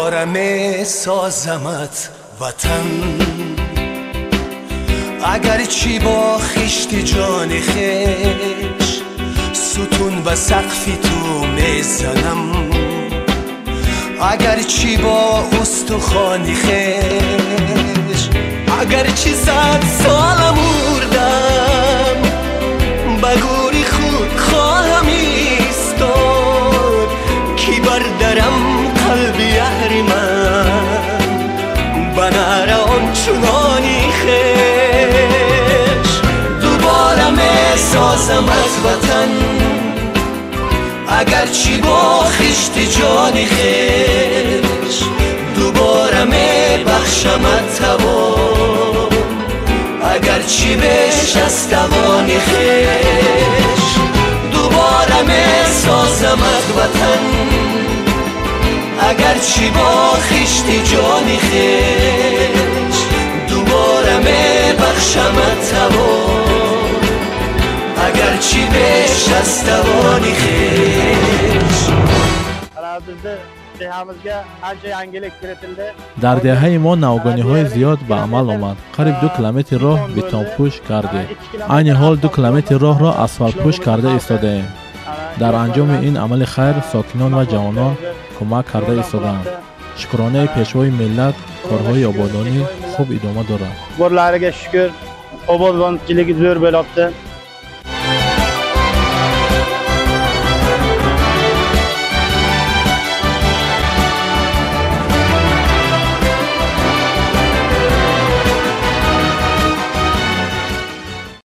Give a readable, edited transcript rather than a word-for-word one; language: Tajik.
Дубора месозамат ватан, агарчи бо хишти ҷони хеш сутун ба сақфи ту мезанам, агарчи бо устухони хеш, агарчи 100 сола мурдам, ба гӯри худ хоҳам истод, ки бардарам қалби аҳриман ба наъра ончунони хеш. Дубора месозам аз ватан, агарчи бо хишти ҷони хеш, дубора мебахшамат тавон, агарчи беш аз тавони хеш. Дубора месозамат ватан, агарчи бо хишти ҷони хеш, дубора мебахшамат тавон, агарчи беш аз тавони хеш. Bizni dehamizga ancha yangilik kiritildi. Дар деҳаи мо навгониҳои зиёд ба амал омад. Қариб 2 километри роҳ бетонпӯш гардид. Айни ҳол 2 километри роҳро асфалтпӯш карда истодаем. Дар анҷоми ин амали хайр сокинон ва ҷавонон кӯмак карда истодаанд. Шукронаи Пешвои миллат, корҳои ободонӣ хуб идома дорад. Borlariga shukur, obodonchiligi zo'r bo'lyapti.